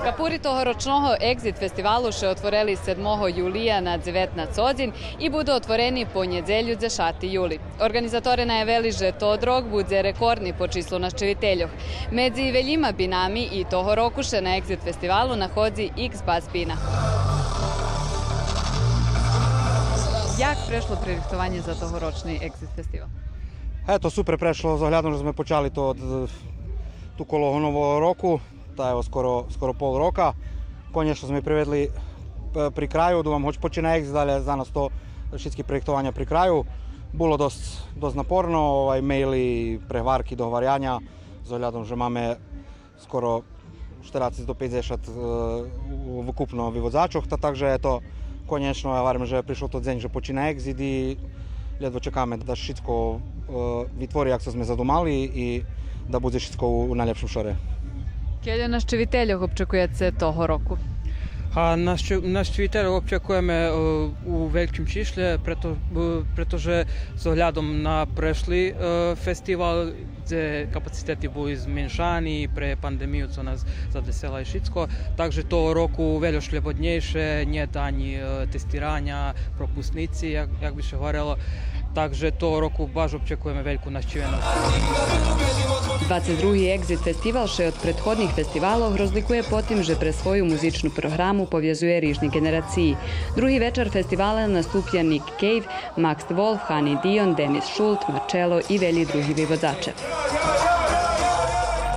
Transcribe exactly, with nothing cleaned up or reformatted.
Капури тогорочного Еґзит фестивалу ше отворели седмого юлия на дзеветнац годзин и буду отворени по нєдзелю, дзешати юли. Орґанизаторе наявели же тот рок будзе рекордни по числу нащивительох. Медзи велїма бинами и того року ше на Еґзит фестивалу находзи Икс Бас бина. Як прешло пририхтованє за тогорочни Еґзит фестивал? Ето, супер прешло, з оглядом же зме почали то од, е, ту коло Нового року, та ево скоро, скоро пол рока. Конєчно зме приведли, е, при краю, думам, гоч почина Еґзит, але за нас то шицки пририхтованя при краю. Було досц, досц напорно, овай, мейли, прегварки, договаряня, з оглядом же маме скоро штерацец до пейдзешат, е, вкупно виводзачох, та так же ето, конєчно, я верим же пришол тот дзень же почина Еґзит и лєдво чекаме да шицко, е, витвори як цо зме задумали и да будзе шицко у, у найлєпшим шоре. Кельо нащивительох обчекуєце того року? А нащи-, нащивительох обчекуєме, е, у вельким чишлє, прето, е, прето же з оглядом на прешли, е, фестивал, дзе капацитети були зменшани пре пандемию цо нас задесела и шицко. Так же того року вельо шлєбоднєйше, нєт анї, е, тестираня, пропусници, як, як би ше говорело. Так же того року баш обчекуєме вельку нащивеносц. Двацец други Еґзит фестивал ше од предходних фестивалох розликує по тим же пре свою музичну програму повязує рижни ґенерациї. Други вечар фестивала наступя Ник Кейв, Макс Волф, Хани Дион, Денис Шулт, Марчело и велї други виводзаче.